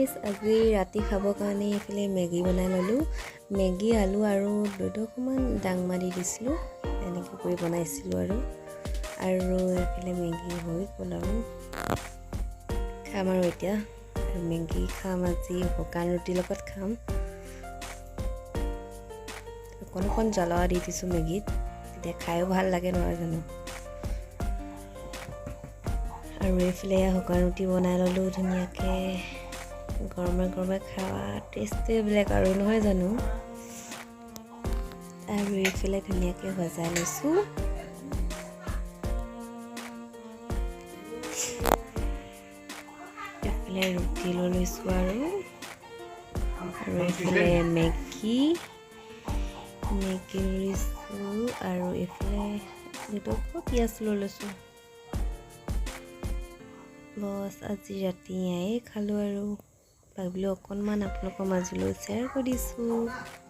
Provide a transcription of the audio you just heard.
Guys, আজি ৰাতি খাবৰ কাৰণে এইফালে মেগী বনাই ল'লোঁ। মেগী, আলু আৰু দুডোখৰমান ডাংমা দি দিছিলোঁ, এনেকৈ কৰি বনাইছিলোঁ। আৰু আৰু এইফালে মেগী হৈ গ'ল আৰু খাম আৰু এতিয়া। আৰু মেগী খাম আজি, শুকান ৰুটিৰ লগত খাম। অকণ অকণ জ্বলা দি দিছোঁ মেগীত, তেতিয়া খায়ো ভাল লাগে, নহয় জানো? আৰু এইফালে শুকান ৰুটি বনাই ল'লোঁ ধুনীয়াকৈ। গৰমে গৰমে খোৱা টেষ্টটোৱে বেলেগ আৰু, নহয় জানো? আৰু এইফালে ধুনীয়াকৈ সজাই লৈছোঁ। এইফালে ৰুটি লৈ লৈছোঁ আৰু আৰু এইফালে মেগী মেগী লৈছোঁ আৰু এইফালে দুটুকুৰা পিঁয়াজ লৈ লৈছোঁ। বছ, আজি ৰাতি এয়াই খালোঁ আৰু ভাবিলোঁ অকণমান আপোনালোকৰ মাজলৈ শ্বেয়াৰ কৰি দিছোঁ।